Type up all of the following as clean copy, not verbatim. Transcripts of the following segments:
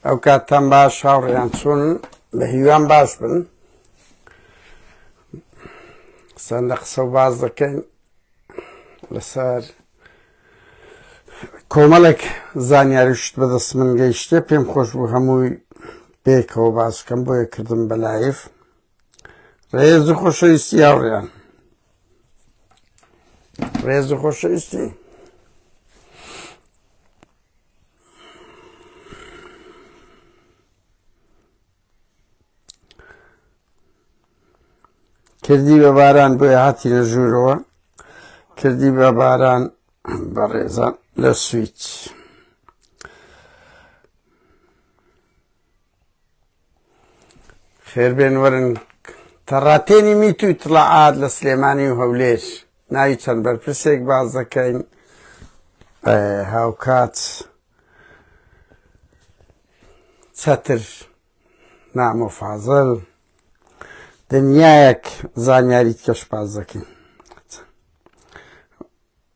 ئەو کاتتان باش هاوڕێیان چۆنن بە هیوام باش بن سەندە قسە و باز دەکەین لەسەر کۆمەڵێک زانیاری شت بەدەست من گەیشتێ پێم خۆش بوو هەمووی پێکەوە باس بکەم بۆیە کردم بە live ڕێز و خۆشەویستی هاوڕێیان ڕێز و خۆشەویستی کردی بە باران بۆیە هاتینە ژوورەوە کردی بە باران بەڕێزان لە سویچ خێربێن وەرن تەڕاتێنی میت و ئیتڵاعات لە سلێمانی و هەولێر ناوی چەند بەرپرسێک باس دەکەین هاوکات چەتر نامۆ فازل دنیایەک زانیاری کەش باس دەکەین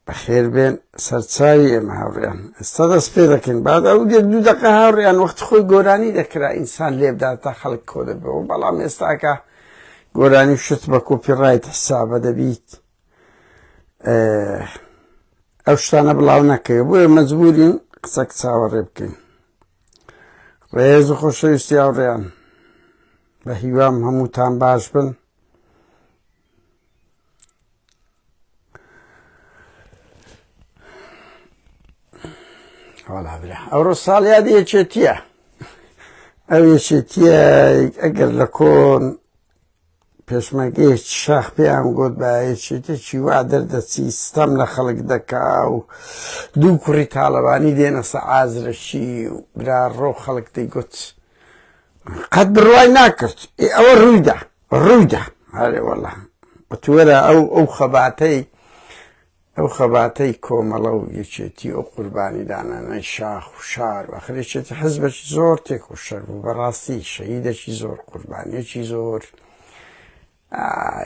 بەخێربێن سەرچاوی ئێمە هاوڕێیان ئێستا دەست پێ دەکەین بعد ئەو یەک دوو دەقە هاوڕێیان وەخت خۆی گۆرانی دەکرا ئینسان لێبدا تا خەڵک کۆ دەبەوە بەڵام ئێستاکە گۆرانی شت بە copyright حسابە دەبیت ئەو شتانە بڵاو نەکەی بۆیە مەجبورین قسەک چاوەڕێ بکەین ڕێز و خۆشەویستی هاوڕێیان بە هیوام هەمووتان باش بن وەڵا برا ئەوڕۆ ساڵیادی یەکێتیە ئەو یەکێتیە ئەگەر لە کۆن پێشمەرگەیەک شاخ پێیان گوت بە یەکێتێکی وا دەردەچی ستەم لە خەڵک دەکا و دوو کوڕی تاڵەبانی دێنە سە ئازرەکی و برا ڕۆ خەڵک دەیگوت قەت بڕوای ناکرد ئەوە ڕوویدا ڕوویدا هەرێ وەڵا وتوەرە ئەو ئەو خەباتەی ئەو خەباتەی کۆمەڵە و یەکێتی ئەو قوربانیدانانەی شاخ و شار و ئەخر یەکێتی حزبێکی زۆر تێکۆشەر بوو بەڕاستی شەهیدێکی زۆر قوربانیەکی زۆر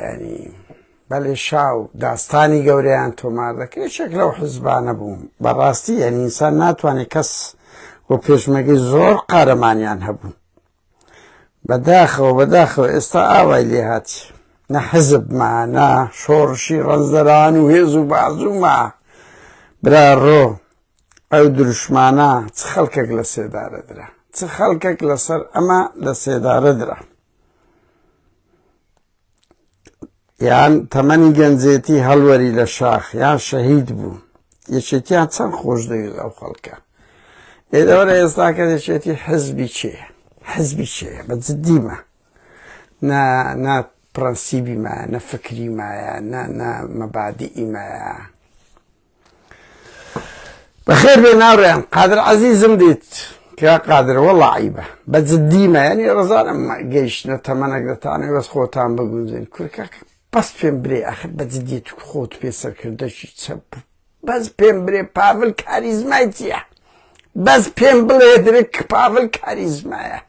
ینی بەلێ شا و داستانی گەورەیان تۆمار دەکرد یەکێک لەو حزبانە بوو بەڕاستی یعنی ئینسان ناتوانێت کەس و پێشمەگەی زۆر قارەمانیان هەبوو بەداخەوە بەداخەوە ئێستا ئاوای لێهات نە حزب ما نە شۆڕشی ڕەنجدەران و هێز و بازوو ما برا ڕۆ ئەو دروشمانە چ خەڵکێک لە سێدارە درا چ خەڵکێک لەسەر ئەمە لە سێدارە درا یان تەمەنی گەنجێتی هەڵوەری لە شاخ یان شەهید بوو یەکێتیان چەند خۆش دەوێت ئەو خەڵکە ئێدەوەرە ئێستاکە یەکێتی حزبی چێ حزبی چێ بە جدیمە نا نا پرەنسیبی مایە نە فکری مایە نە نە مەبادیئی مایە بەخێر بێ ناڕێن قادر عەزیزم دیت کیا قادر وەڵا عیبە بە جدیمە یعنی ڕزانم گەیشتنە تەمەنێک دەتانەوێت بەس خۆتان بگونجێن کورکە بەس پێم برێ ئەخر بە جدیت خۆت پێ سەرکردەشی چەپ بەس پێم برێ پاڤل کاریزمای چییە؟ بەس پێم بڵێ درک پاڤل کاریزمایە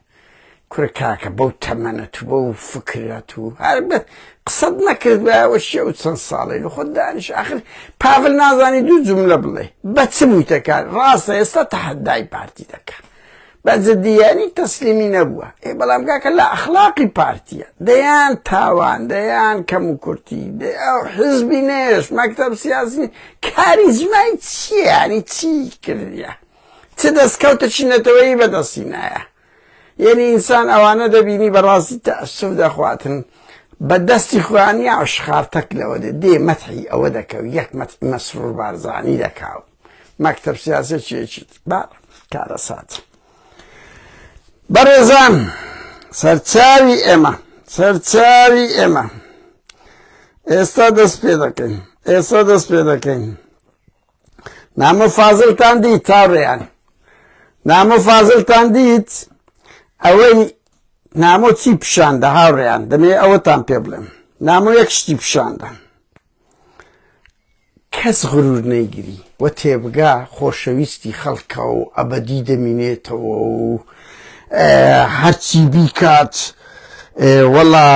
کورە کاکە بەو تەمەنەت و بەو فکرەت و هەر قسەت نەکرد بەوە شێ و چەند ساڵی لە خۆت دانیش ئاخر پاڤل نازانی دوو جملە بڵێ بە چ بوویتە کار ڕاستە ئێستا تەحەدای پارتی دەکا بە جدیانی تەسلیمی نەبووە ئێ بەڵام کاکە لە ئەخلاقی پارتیە دەیان تاوان دەیان کەم و کورتی ئەو حزبی نێش مەکتەب سیاسی کاریزمای چییە ینی چی کردیە چ دەستکەوتەکی نەتەوەیی بەدەستی نایە یعنی ئینسان ئەوانە دەبینی بەڕاستی تەئەسوف دەخواتن بە دەستی خۆیان یا شخارتەک لەوە دێ دێ مەتحی ئەوە دەکەو یەک مەتحی مەسرور بارزانی دەکاو مەکتەب سیاسی چیەکی با کارەسات بەڕێزان سەرچاوی ئێمە سەرچاوی ئێمە ئێستا دەست پێ دەکەین ئێستا دەست پێ دەکەین نامە فازلتان دیت هاوڕێیان نامە فازلتان دیت ئەوەی نامۆ چی پیشاندا هاوڕێیان دەمێ ئەوەتان پێ بڵێم نامۆ یەک شتی پیشاندا کەس غرور نەیگری و تێبگا خۆشەویستی خەڵکە و ئەبەدی دەمینێتەوە و هەرچی بیکات وەڵا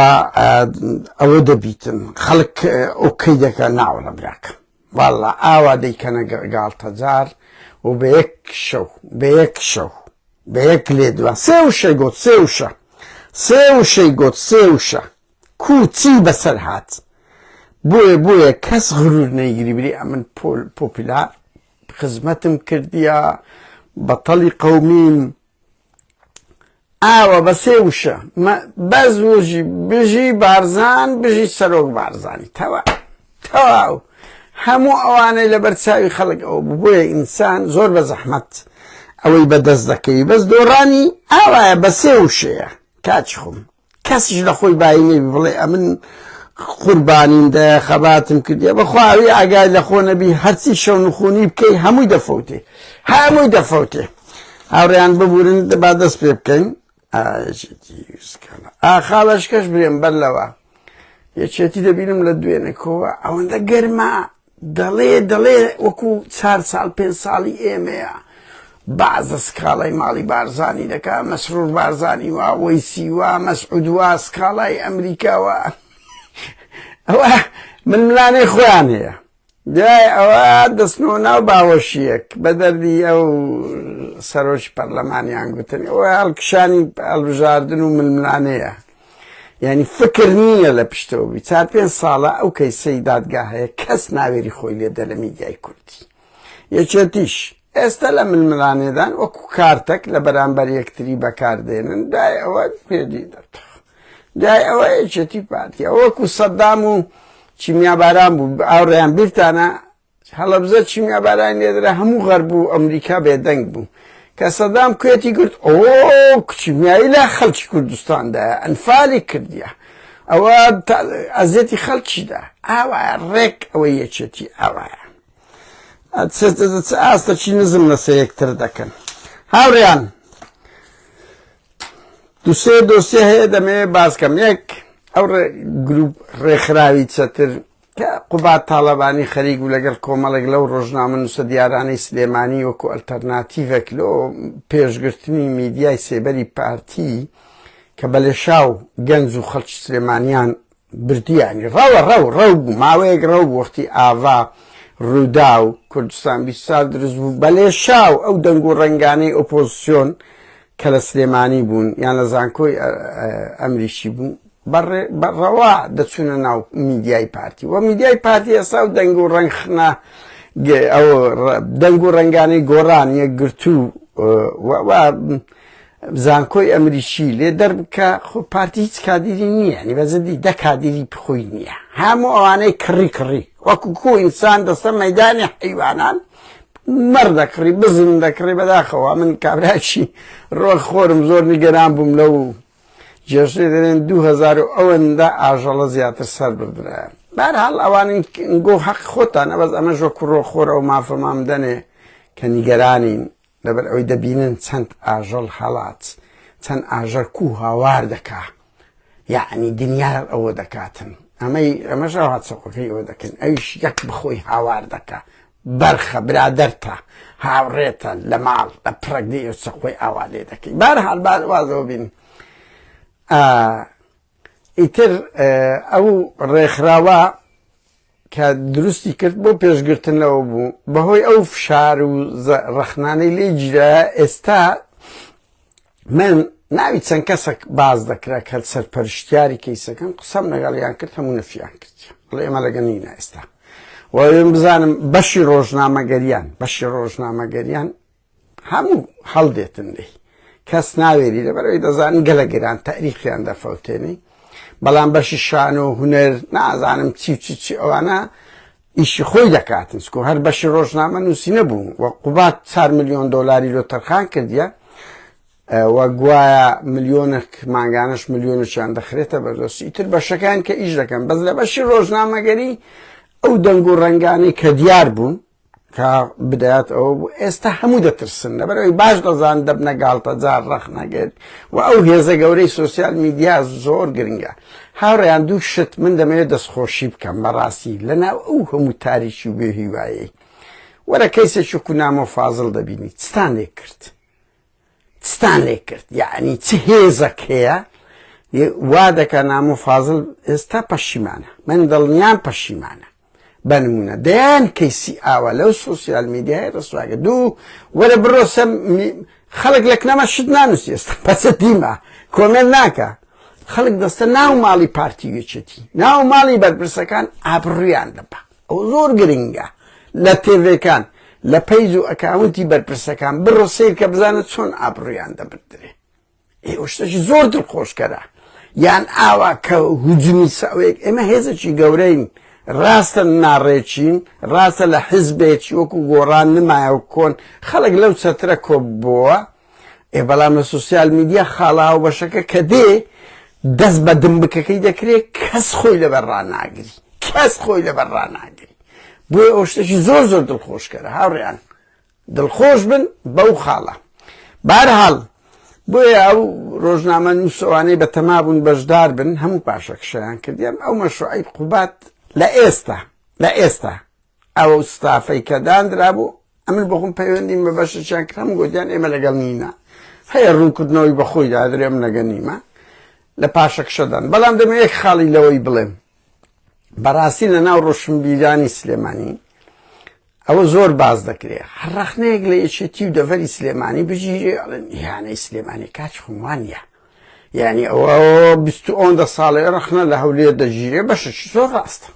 ئەوە دەبیتن خەڵک ئۆکەی دەکە ناوەڵە براکەم واللە ئاوا دەیکەنە گاڵتەجار و بە یەک شەو بە یەک شەو. بە یەک لێدوان سێ وشەی گۆت سێ وشە سێ وشەی گۆت سێ وشە کو چی بەسەر هات بۆیە بۆیە کەس غرور نەیگری بری ئەمن پۆپیلار خزمەتم کردیە بەتەڵی قەومیم ئاوە بە سێ وشە بەس وژی بژی بارزان بژی سەرۆک بارزانی تەوا تەواو هەموو ئەوانەی لەبەر چاوی خەڵک ئەوە بوو بۆیە ئینسان زۆر بە زەحمەت ئەوەی بەدەست دەکەوی بەس دۆڕانی ئاوایە بە سێ وشەیە کاچی خۆم کەسیش لە خۆی بایی نەبی بڵێ ئەمن قوربانیم دایە خەباتم کردیە بەخوا ئەوی ئاگای لە خۆ نەبی هەرچی شەونخونی بکەی هەمووی دەفەوتێ هەمووی دەفەوتێ هاوڕێیان ببورن با دەست پێ بکەین ئاخاڵەشکەش برێم بەر لەوە یەکێتی دەبینم لە دوێنێکەوە ئەوەندە گەرما دەڵێ دەڵێ وەکو چار ساڵ پێ ساڵی ئێمەیە بەعزە سکاڵای ماڵی بارزانی دەکا مەسرور بارزانی وا وەیسی وا مەسعود وا سکاڵای ئەمریکا وا ئەوە ململانێی خۆیان هەیە دوای ئەوە دەستنەوە ناو باوەشیەک بە دەردی ئەو سەرۆکی پەرلەمانیان گوتن ئەوە هەڵکشانی هەڵبژاردن و ململانەیە یعنی فکر نییە لە پشتەوە بی چار پێ ساڵە ئەو کەیسەی دادگا هەیە کەس ناوێری خۆی لێدە لە میدیای کوردی یەکێتیش ئێستا لە ململانێدان وەکو کارتەک لە بەرامبەر یەکتری بەکاردێنن دوای ئەوە پێدی دەتخ دوای ئەوە یەکێتی پارتی ئەوە وەکو سەدام و چیمیاباران بوو ئاوڕیان بیرتانە هەڵەبزە چیمیاباران لێدرا هەموو غەرب و ئەمریکا بێدەنگ بوو کە سەدام کوێتی گرت ئۆ کچیمیایی لە خەڵکی کوردستاندایە ئەنفالی کردیە ئەوە ئەزیەتی خەڵکیدا ئاوایە ڕێک ئەوە یەکێتی ئاوایە چ ئاستەکی نزم لەسە یەکتر دەکەن هاوڕیان دوسێ دۆسیە هەیە دەمەوێت باسکەم یەک ئەو گروپ ڕێکخراوی چەتر کە قوباد تاڵەبانی خەریک بوو لەگەڵ کۆمەڵێک لەو ڕۆژنامەنووسە دیارانەی سلێمانی وەکو ئەلتەرناتیڤێک لۆ پێشگرتنی میدیای سێبەری پارتی کە بەلێشاو گەنج و خەڵکی سلێمانیان بردیانی ڕەوە ڕەو ڕەو بوو ماوەیەک ڕەو بوو وەختی ئاڤا ڕووداو کوردستان 24 دروست بوو بەلێشاو ئەو دەنگ و ڕەنگانەی ئۆپۆزسیۆن کە لە سلێمانی بوون یان لە زانکۆی ئەمریکی بوون بە ڕەوا دەچوونە ناو میدیای پارتی و میدیای پارتی ئێستا و دەنگ و ڕەنگخنا ئەو دەنگ و ڕەنگانەی گۆڕان یەکگرتوو و زانکۆی ئەمریکی لێ دەربکە خۆ پارتی هیچ کادیری نییە ینی بەجددی دە کادیری خۆی نییە هەموو ئەوانەی کڕی کڕی وەکو کو ئینسان دەستە مەدانی حیوانان مەڕ دەکڕی بزن دەکڕی بەداخەوە من کابراکی ڕۆخ خۆرم زۆر نیگەران بووم لەو جێژنێ دەێن 2000 و ئەوەندە ئاژەڵە زیاتر سەر بردرایە بەرحاڵ ئەوان گۆ حەق خۆتانە بەس ئەمە ژۆ کوڕۆ خۆر ئەو مافەمام دەنێ کە نیگەرانین لەبەر ئەوەی دەبینن چەند ئاژەڵ هەڵات چەند ئاژەر کو هاوار دەکا یعنی دنیا ئەوە دەکاتن ئەمەی ئەمەش ئەوها چەقۆکەی ئەوە دەکەن ئەویش یەک بخۆی هاوار دەکا بەرخە برادەرتە هاوڕێتە لە ماڵ لە پڕەک دێ چەقۆی ئاوا لێ دەکەی بارحاڵ بار وازەوە بین ئیتر ئەو ڕێکخراوە کە دروستی کرد بۆ پێشگرتن لەوە بوو بەهۆی ئەو فشار و ڕەخنانەی لێ گیرا ئێستا من ناوی چەند کەسێک باز دەکرا کە سەرپەرشتیاری کەیسەکەن قسەم لەگەڵیان کرد هەموو نەفیان کرد بڵێ ئێمە لەگە نینە ئێستا وەێم بزانم بەشی ڕۆژنامەگەریان بەشی ڕۆژنامەگەریان هەموو هەڵدێتن لێی کەس ناوێری لەبەرەوەی دەزانن گەلە گران تاریخیان دەفەوتێنی بەڵام بەشی شان و هونەر نازانم چی چی چی ئەوانە ئیشی خۆی دەکاتن سکۆ هەر بەشی ڕۆژنامە نووسی نەبوو و قوبات 4 میلیۆن دۆلاری لۆ تەرخان کردیە و گوایە ملیۆنێک مانگانەش ملیۆنێکیان دەخرێتە بەردەست ئیتر بەشەکان کە ئیش دەکەن بەس لە بەشی ڕۆژنامەگەری ئەو دەنگ و ڕەنگانەی کە دیار بوون کە بدات ئەوە بوو ئێستا هەموو دەترسن لەبەرەوەی باش دەزان دەبنە گاڵتەجار ڕەخنەگر و ئەو هێزە گەورەی سۆسیال میدیا زۆر گرنگە هاوڕێیان دوو شت من دەمەوێت دەستخۆشی بکەم بەڕاستی لەناو ئەو هەموو تاریکی و بێهیوایەی وەرە کەیسێکی وەکو نامۆ فازڵ دەبینی چتان لێ کرد چتان لێ کرد یعنی چ هێزەک هەیە وا دەکا نامۆ فازل ئێستا پەشیمانە من دڵنیام پەشیمانە بە نمونە دەیان کەیسی ئاوا لەو سوسیال میدیای ڕسواگە دوو وەرە بڕۆ سەر خەڵک لە کنەمە شت نانووسی ئێستا بەسە دیمە comment ناکە خەڵک دەستە ناو ماڵی پارتی یەکێتی ناو ماڵی بەرپرسەکان ئابڕویان دەبا ئەو زۆر گرنگە لە تێڤێکان لە page و account ی بەرپرسەکان بڕۆ سیر کە بزانە چۆن ئابڕویان دەبردرێ ئێوە شتێکی زۆر دڵخۆشکەرە یان ئاوا کە هجومی سەوێک ئێمە هێزێکی گەورەین ڕاستە ناڕێکین ڕاستە لە حزبێکی وەکو گۆڕان نمایە و کۆن خەڵک لەو چەترە کۆبووە ئێ بەڵام لە social media خاڵە هاوبەشەکە کە دێ دەست بە دمبکەکەی دەکرێت کەس خۆی لەبەر ڕاناگری کەس خۆی لەبەر ڕاناگری بۆیە ئەو شتێکی زۆر زۆر دڵخۆشکەرە هاوڕێیان دڵخۆش بن بەو خاڵە. بەهەرحاڵ بۆیە ئەو ڕۆژنامە نووسەوانەی بە تەما بوون بەشدار بن هەموو پاشەکشەیان کردیان ئەو مەشروعی قوبات لە ئێستا لە ئێستا ئەو ستافەی کە داندرابوو ئەمن بۆ خۆم پەیوەندیم بە بەشێکیان کرد هەموو گوتیان ئێمە لەگەڵ نینە هەیە ڕوونکردنەوەی بەخۆی دادرێ ئەم لەگە نیمە لە پاشەکشەدان بەڵام دەمە یەک خاڵی لەوەی بڵێم بەڕاستی لە ناو ڕۆشنبیرانی سلێمانی ئەوە زۆر باس دەکرێ هەر ڕەخنەیەک لە یەکێتی و دەڤەری سلێمانی بگیرێ ئەڵێن ئیهانەی سلێمانی کاک خۆم وانە یعنی ئەوە بیست و ئەوەندە ساڵێ ڕەخنە لە هەولێر دەگیرێ بەشێکی زۆر ڕاستە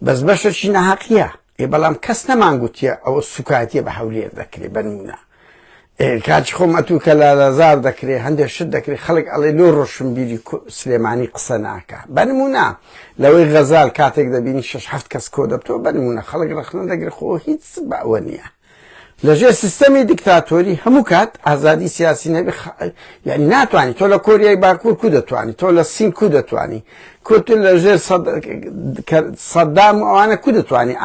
بەس بەشێکی ناهەقیە ئێ بەڵام کەس نەمانگوتیە ئەوە سوکایەتیە بە هەولێر دەکرێ بەنمونە کاتی خۆم ئەتوو کە لالەزار دەکرێ هەندێک شت دەکرێ خەڵک ئەڵێ لۆ ڕۆشنبیری سلێمانی قسە ناکا بە نمونە لەوەی غەزال کاتێک دەبینی شش هەفت کەس کۆ دەبتەوە بە نمونە خەڵک ڕەخنە دەگرێ خۆ هیچ بە ئەوە نییە لەژێر سیستەمی دیکتاتۆری هەموو کات ئازادی سیاسی نەبی یعنی ناتوانانی تۆ لە کۆریای باکوور کو دەتوانی تۆ لە سین کو دەتوانی کۆ تۆ لەژێر سەدام و ئەوانە کو دەتوانی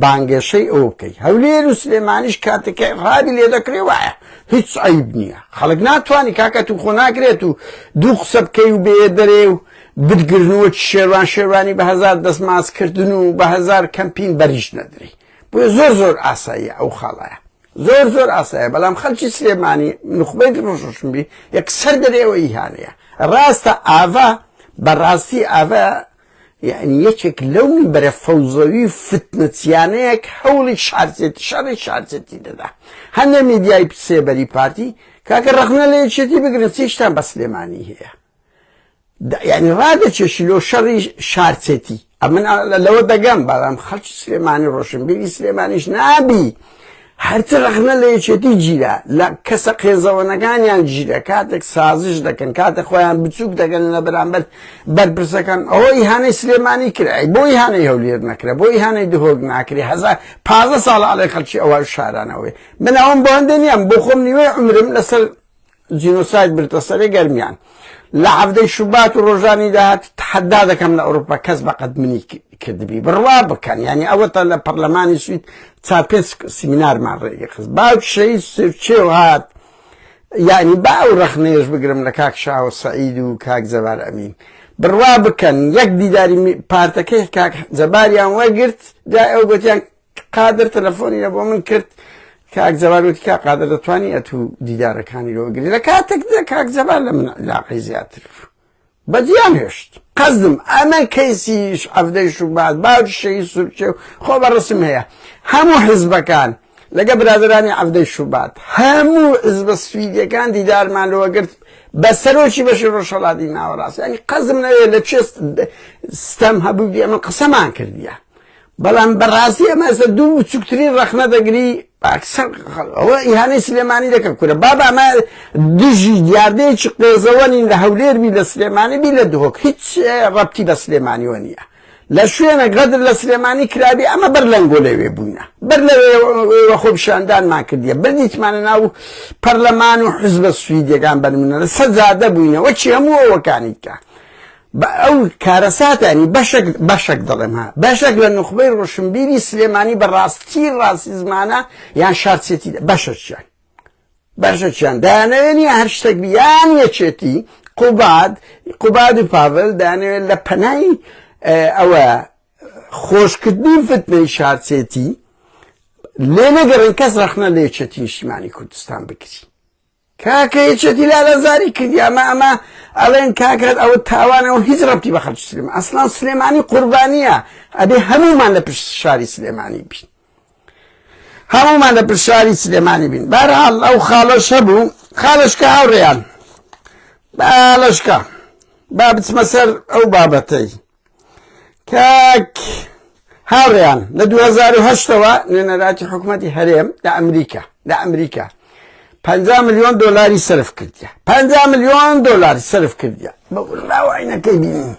بانگێشەی ئەوە بکەی هەولێر و سلێمانیش کاتێک ڕابی لێ دەکرێ وایە هیچ عیب نییە خەڵک ناتوانانی کاکە تو خۆ ناکرێت و دوو قسە بکەی و بێ دەرێ و بتگرنەوە شێوان شێوانی بە هەزار دەستمازکردن و بە هەزار کەمپین بەریش نەدرێ بۆیە زۆر زۆر ئاساییە ئەو خاڵایە زۆر زۆر ئاسایە بەڵام خەلکی سلێمانی نوخبەی ڕۆشنبیر یەکسەر دەرێ ئەوە ئیهانەیە ڕاستە ئاڤا بەڕاستی ئاڤا یعنی یەکێک لەو مینبەرە فەوزەوی فتنەچیانەیەک هەوڵی شارچێتی شەڕی شارچێتی دەدا هەندێ میدیای سێبەری پارتی کاکە ڕەخنە لە یەکێتی بگرن چیشتان بە سلێمانی هەیە یعنی ڕادەکێشی لۆ شەڕی شارچێتی ئەمن لەوە دەگەم بەڵام خەڵکی سلێمانی ڕۆشنبیری سلێمانیش نابی هەرچ ڕەخنە لە یەکێتی گیرا لە کەسە قێزەوەنەکانیان گیرە کاتێک سازش دەکەن کاتێک خۆیان بچووک دەکەن لە بەرامبەر بەرپرسەکان ئەوە ئیهانەی سلێمانی کرای بۆ ئیهانەی هەولێر نەکرا بۆ ئیهانەی دهۆک ناکرێ هەزار پازدە ساڵ ئەڵێ خەڵکی ئەوە شارانەوەی من ئەوم بۆ هەندێ نییە بۆ خۆم نیوەی عومرم لەسەر جینۆساید بردە سەرێ گەرمیان لە حەڤدەی شوبات و ڕۆژانی داهات تەحەدا دەکەم لە ئەوروپا کەس بەقەد منی کردبی بڕوا بکەن یعنی ئەوەتا لە پەرلەمانی سوید چار پێنج سیمینارمان ڕێگە خست باوک شەهید سێرچێو هات یعنی با ئەو ڕەخنەیەش بگرم لە کاک شاوە سەعید و کاک جەبار ئەمین بڕوا بکەن یەک دیداری پارتەکەی کاک جەباریان وەرگرت جا ئەو گوتیان قادر تەلەفۆنی لە بۆ من کرد کاک جەبار وتی کاک قادر دەتوانی ئەتوو دیدارەکانی لۆ گری لە کاتێکدا کاک جەبار لە من علاقەی زیاتر بوو بەجیان هێشت قەزم ئەمە کەیسیش عەفدەی شوبات باوکی شەهید سورچێ و خۆ بە ڕسم هەیە هەموو حزبەکان لەگە برادرانی عەفدەی شوبات هەموو حزبە سویدیەکان دیدارمان لەوە گرت بە سەرۆکی بەشی ڕۆژهەڵاتی ناوەڕاست ینی قەزم نەوێ لە چێ ستەم هەبوو ئەمە قسەمان کردیە بەڵام بەڕاستی ئەمە ئێستا دوو بچووکترین ڕەخنە دەگری ئەکسەر ئەوە ئیهانەی سلێمانی دەکەن کورە بابا ئەمە دژی دیاردەیەکی قێزەوە نین لە هەولێر بی لە سلێمانی بی لە دهۆک هیچ ڕەبتی بە سلێمانیوە نییە لە شوێنە غەدر لە سلێمانی کرابی ئەمە بەر لەنگۆ لەوێ بووینە بەر لەوێ خۆپیشاندانمان کردیە بردیتمانە ناو پەرلەمان و حزبە سویدیەکان بەنمونە لە سەجادە بووینە وەکی هەموو ئەوەکانی کە بە ئەو کارەساتانی بەشەک بەشەک دەڵێم ها بەشەک لە نوخبەی ڕۆشنبیری سلێمانی بە ڕاستی ڕاسیزمانە یان شارچێتی بەشەکیان بەشەکیان دایانەوێ نییە هەر شتێک بیان یەکێتی قوباد قوباد و پاڤل دایانەوێت لە پەنای ئەوە خۆشکردنی فتنەی شارچێتی لێ نەگەڕێن کەس ڕەخنە لە یەکێتی نیشتیمانی کوردستان بگری کاکە یەکێتی لالەزاری کردی ئەمە ئەمە ئەڵێن کاکە ئەوە تاوانەوە هیچ ڕەبتی بە خەڵکی سلێمان ئەسڵان سلێمانی قوربانیە ئەبێ هەموومان لە پشت شاری سلێمانی بین. هەموومان لە پرشاری سلێمانی بین. بەهەرحاڵ ئەو خاڵەش هەبوو، خاڵەشکە هاوڕێیان، باڵەشکە با بچمە سەر ئەو بابەتەی کاک هاوڕێیان لە 2008ەوە نوێنەراتی حکوومەتی هەرێم لە ئەمریکا لە ئەمریکا 50 میلیۆن دلاری سرف کردیە 50 میلیۆن دلاری سرف کردیە بەوڵاوینەکەی بینی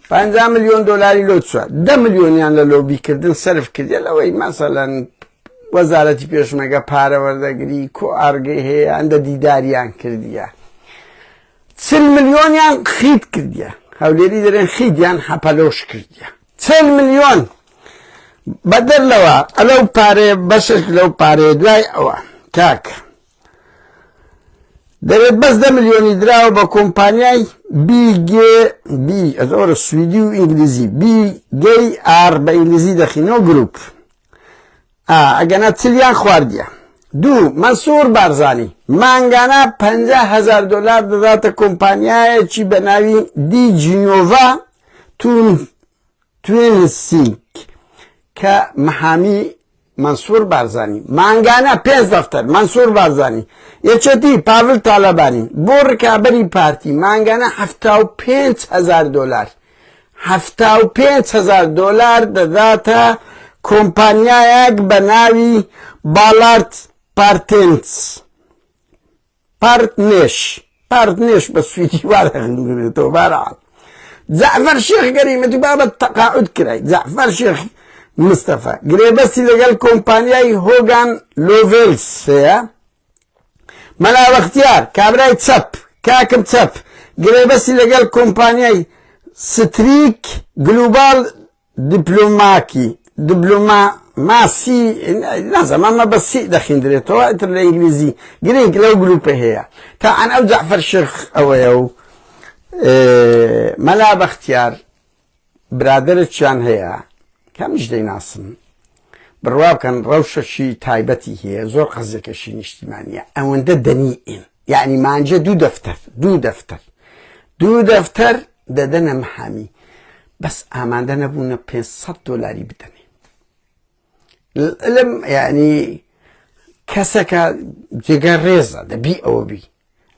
50 میلیۆن دلاری لۆ چوە 10 میلیۆنیان لە لۆبیکردن سرف کردیە لەوەی مەسەلەن وەزارەتی پێشمەگە پارە وەردەگری کۆ ئارگەی هەیە ئەندە دیداریان کردیە 40 ملیۆنیان خیت کردیە هەولێری دەرێن خیدیان حەپەلۆش کردیە 40 ملیۆن بەدەر لەوە ئەلەو پارەیە بەشێک لەو پارەیە دوای ئەوە کاک دەبێت بەس دە ملیۆنی دراوە بە کۆمپانیای بی گێ بی ئەزۆرە سویدی و ئینگلیزی بی گەی ئار بە ئینگلیزی دەخینەوە گروپ ئەگەنا چلیان خواردیە. دوو، مەنسوور بارزانی مانگانە 50 هەزار دۆلار دەداتە کۆمپانیایەکی بە ناوی دی جینۆڤا توێنسینگ کە محامی مەنسوور بارزانی مانگانە پێنج دەفتەر مەنسوور بارزانی یەکێتی پاڤل تالەبانی بۆ ڕکابەری پارتی مانگانە 75 هەزار دۆلار 75 هەزار دۆلار دەداتە کۆمپانیایەک بە ناوی باڵارد پارتێنس پارتنێش پارتنێش بە سویدی وا دەخوێندرێتەوە بارحاڵ جەعفەر شێخ گەریمەتی بابە تەقاعود کرای جەعفەر شێخ مستەفا گرێبەستی لەگەڵ کۆمپانیای هۆگان لۆڤێلس هەیە مەلا بەختیار کابرای چەپ کاکم چەپ گرێبەستی لەگەڵ کۆمپانیای ستریک گلوبال دیپلۆماکی دیبلۆماسی نازانم ئەمە بە سی دەخیندرێتەوە ئیتر لە ئینگلیزی گرنگ لەو گروپە هەیە تا ئەن ئەو جەعفەر شێخ ئەوەیە و مەلا بەختیار برادەرێکیان هەیە کەمیش دەیناسم بڕوا بکەن ڕەوشەکی تایبەتی هەیە زۆر قەزیەکەشی نیشتیمانیە ئەوەندە دەنیئن یعنی مانجە دوو دەفتەر دوو دەفتەر دوو دەفتەر دەدەنە محامی بەس ئامادە نەبوونە 500 دۆلاری بدەنێ لەم یعنی کەسەکە جێگە ڕێزە دەبی ئەوە بی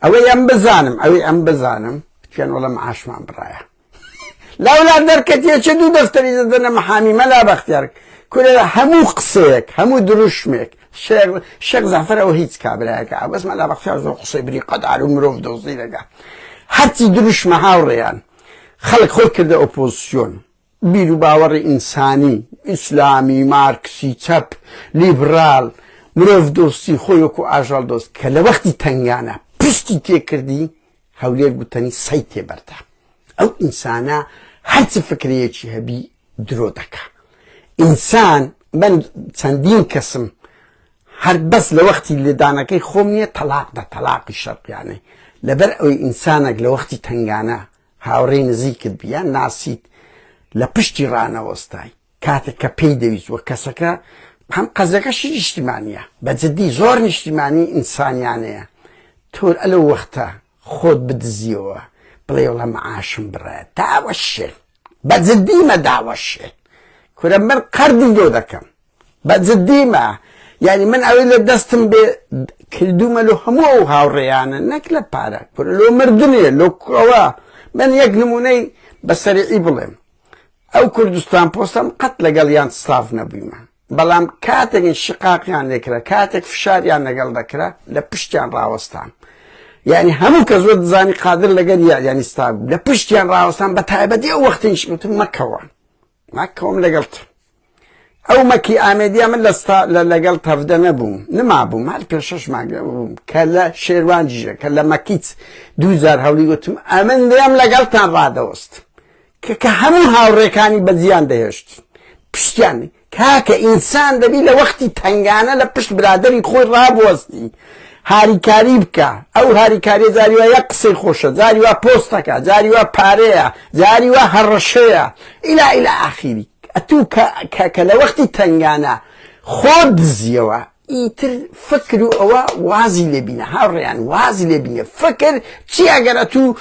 ئەوەی ئەم بزانم ئەوەی ئەم بزانم پێیان وەڵە معاشمان بڕایە لاولا دەرکەتیە چه دوو دەفتەری دەدەنە محامی مەلا بەختیار کورە هەموو قسەیەک هەموو دروشمێک شێخ زەفەر ئەوە هیچ کابرایەکە بەس مەلا بەختیار زۆر قسەی بری قەدار و مرۆڤ دۆزی دەگا هەرچی دروشمە هاوڕێیان خەڵک خۆی کردە ئۆپۆزیسیۆن بیروباوەڕی ئینسانی، ئیسلامی، مارکسی، چەپ، لیبڕاڵ، مرۆڤدۆستی، خۆی وەکو ئاژەڵدۆست کە لە وەختی تەنگانە پشتی تێکردی، هەولێر گوتەنی سەی تێبەردە. ئەو ئینسانە هەرچ فکرەیەکی هەبی درۆ دەکا. ئینسان من چەندین کەسم هەر بەس لە وەختی لێدانەکەی خۆم نییە تەلاق دە تەلاقی شەرقیانەی لەبەر ئەوەی ئینسانێک لە وەختی تەنگانە هاوڕێی نزیکت بی یان ناسیت لە پشتی ڕانەوەستای کاتێک کە پێی دەویست وە کەسەکە هەم قەزەکەشی نیشتیمانیە بە جدی زۆر نیشتیمانی ئینسانیانەیە تۆر ئەلە وەختە خۆت بدزیەوە بڵێ وڵە معاشم بڕە داوەشێن بە جدی مە داوەشێن کورە من قەردی لۆ دەکەم بە جدیمە یعنی من ئەوەی لە دەستم بێ کردومە لۆ هەموو ئەو هاوڕێیانە نەک لە پارە کورە لۆ مردنێ لۆ ئەوە من یەک نمونەی بە سەریعی بڵێم ئەو کوردستان پۆستەم قەت لەگەڵیان ستاف نەبوویمە بەڵام کاتێک شقاقیان لێکرا کاتێک فشاریان لەگەڵ دەکرا لە پشتیان ڕاوەستان یعنی هەموو کە زۆر دزانی قادر لەگەر یعنی ستاف لە پشتیان ڕاوەستان بە تایبەتی ئەو وەختیش وتم مەکەوە مەکەوم لەگەڵت ئەو مەکی ئامێدیا من لە لەگەڵ تەڤدە نەبووم نمابووم هەر پێ شەش مانگ بووم کە لە شێروان جیژە کە لە مەکیچ دوو جار هەوڵی وتم ئەمن دێم لەگەڵتان ڕادەوەست کە کە هەموو هاوڕێکانی بەجیان دەهێشت پشتیان کاکە ئینسان دەبی لە وەختی تنگانە لە پشت برادری خۆی ڕابوەستی هاریکاری بکە ئەو هاریکاریە جاری وا یەک قسەی خۆشە جاری وا پۆستەکە جاری وا پارەیە جاری وا هەڕەشەیە ئیلا ئیلا ئاخیری ئەتوو کە کە کە لە وەختی تەنگانە خۆت دزیەوە ئیتر فکر و ئەوە وازی لێبینە هاوڕێیان وازی لێبینە فکر چی ئەگەر ئەتوو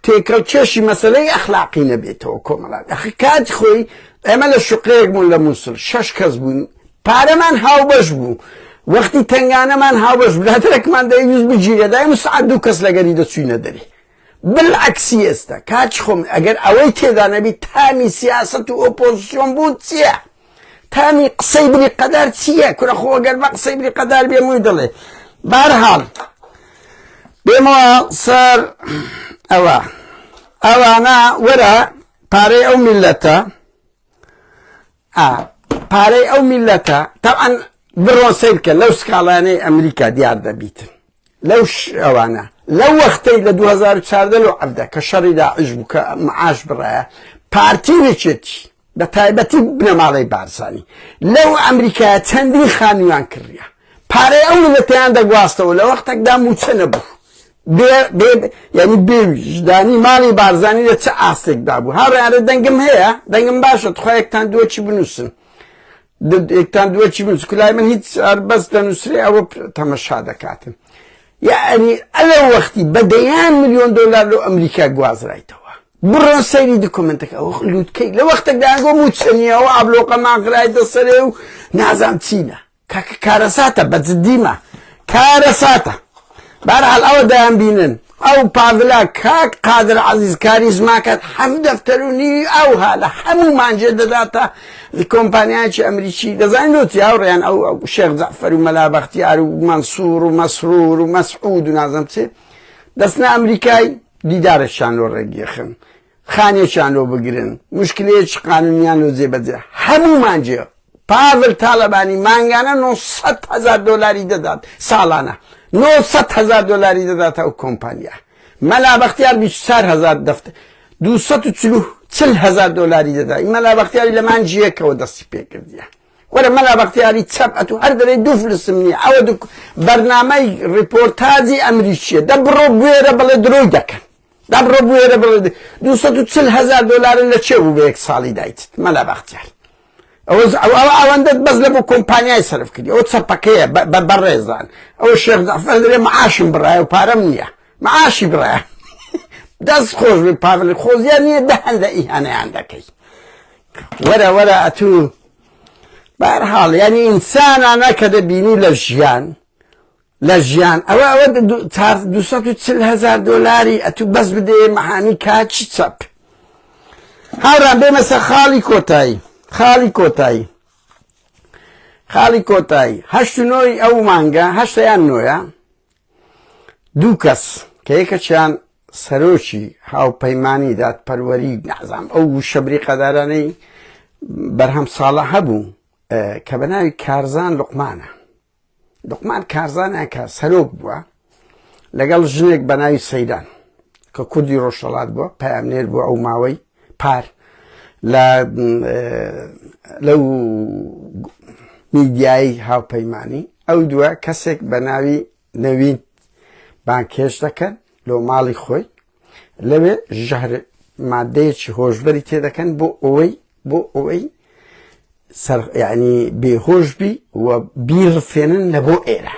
تێکەڵ کێشی مەسەلەی ئەخلاقی نەبێتەوە کۆمەڵات ئەخی کات خۆی ئێمە لە شوقەیەک بوون لە مووسڵ شەش کەس بوون. پارەمان هاوبەش بوو وەختی تەنگانەمان هاوبەش برادەرەکمان دەیویست بگیرێ دایم سعات دوو کەس لەگەری دەچوینە دەرێ بالعکسی ئێستا کاچ خۆم ئەگەر ئەوەی تێدا نەبی تامی سیاست و ئۆپۆزیسیۆن بوون چییە؟ تامی قسەی بری قەدار چییە کورە خۆ گەر بە قسەی بری قەدار بێ مووی دەڵێ بارحاڵ بێمەوە سەر ئەوە ئەوانە وەرە پارەی ئەو میلەتە پارەی ئەو میلەتە تەعاان بڕۆن سەیر بکە لەو سکاڵانەی ئەمریکا دیار دەبیتن لەو ئەوانە لەو وەختەی لە 2014 لۆ عەبدە کە شەڕی داعش بوو کە معاش بڕایە پارتی و یەکێتی بە تایبەتی بنەماڵەی بارزانی لەو ئەمریکایە چەندین خانوویان کڕیە پارەی ئەو میللەتەیان دەگواستەوە لە وەختێکدا مووچە نەبوو یعنی بێویژدانی ماڵی بارزانی لە چ ئاستێکدا بوو هاوڕێیانە دەنگم هەیە دەنگم باشە تخوا یەکتان دووەکی بنووسن یەکتان دووەکی بنووسن کولای من هیچ بەس دەنووسرێ ئەوە تەمەشا دەکاتن یعنی ئەلە وەختی بە دەیان ملیۆن دۆلار لۆ ئەمریکا گوازرایتەوە بڕۆن سەیری دکومنتەکە ئەوە لوتکەی لە وەختێکدا ئەگۆ مووچە نییە ئەوە ئابلۆقەمان خرایتە سەرێ و نازام چینە کاکە کارەساتە بە جدیمە کارەساتە بارحال ئەوە دەیان بینن ئەو پاڤلا کاک قادر عەزیز کاریزماکەت حەف دەفتەر و نیوی ئەوها لە هەموو مانجێ دەداتە کۆمپانیایەکی ئەمریکی دەزانین لۆ چی هاوڕێیان ئەو شێخ جەعفەر و مەلا بەختیار و مەنسوور و مەسرور و مەسعود و نازم چێ دەستنە ئەمریکای دیدارێکیان لۆ ڕێگیخن خانێکیان لۆ بگرن مشکلەیەکی قانونیان لۆ جێبەجێ هەموو مانجێ پاڤل تاڵەبانی مانگانە 900 هەزار دۆلاری دەدات ساڵانە 900 هەزار دۆلاری دەداتە ئەو کۆمپانیا مەلا بەختیار 24 هەزار دەفتەر 240 هەزار دۆلاری دەدا مەلا بەختیاری لە مانگی یەکەوە دەستی پێکردیە وەرە مەلا بەختیاری چەپ ئەتو هەر دەرێ دوو فلسم نییە ئەوە دوو بەرنامەی ڕیپۆرتاجی ئەمریکیە دە بڕۆ بوێرە بڵێ درۆی دەکەن دە بڕۆ بوێرە بڵێ 240 هەزار دۆلارن لە چێ بوو بە یەک ساڵی دایت مەلا بەختیار ئەوە ئەوە ئەوەندەت بەس لە بۆ کۆمپانیای سەرف کردی ئەوە چەپەکەیە بە بەڕێزان ئەوە شێخ جەعفەر دەرێ معاشم بڕایە و پارەم نییە معاشی بڕایە دەست خۆش بێ پاڤل خۆزیان نییە دە هەندە ئیهانەیان دەکەی وەرە وەرە ئەتوو بەهەرحاڵ یعنی ئینسانانە کە دەبینی لە ژیان لە ژیان ئەوە ئەوە 240 هزار دۆلاری ئەتوو بەس بدێ مەحامی کاچی چەپ هاوران بێمە سەر خاڵی کۆتایی خاڵی کۆتایی خاڵی کۆتایی هەشت و نۆی ئەو مانگە هەشتیان نۆیە دوو کەس کە یەکەکیان سەرۆکی هاوپەیمانی دادپەروەری نازانم ئەو وشە بریقەدارانەی بەرهەم ساڵە هەبوو کە بە ناوی کارزان لوقمانە لوقمان کارزانە کە سەرۆک بووە لەگەڵ ژنێک بە ناوی سەیران کە کوردی ڕۆژهەڵات بووە پەیامنێر بووە ئەو ماوەی پار لە لەو میدیایی هاوپەیمانی ئەو دووە کەسێک بە ناوی نەوین بانکێش دەکەن لۆ ماڵی خۆی لەوێ ژەهر مادەیەکی هۆشبەری تێدەکەن بۆ ئەوەی بۆ ئەوەی سەر یعنی بێهۆش بی و بیڕفێنن لە بۆ ئێرە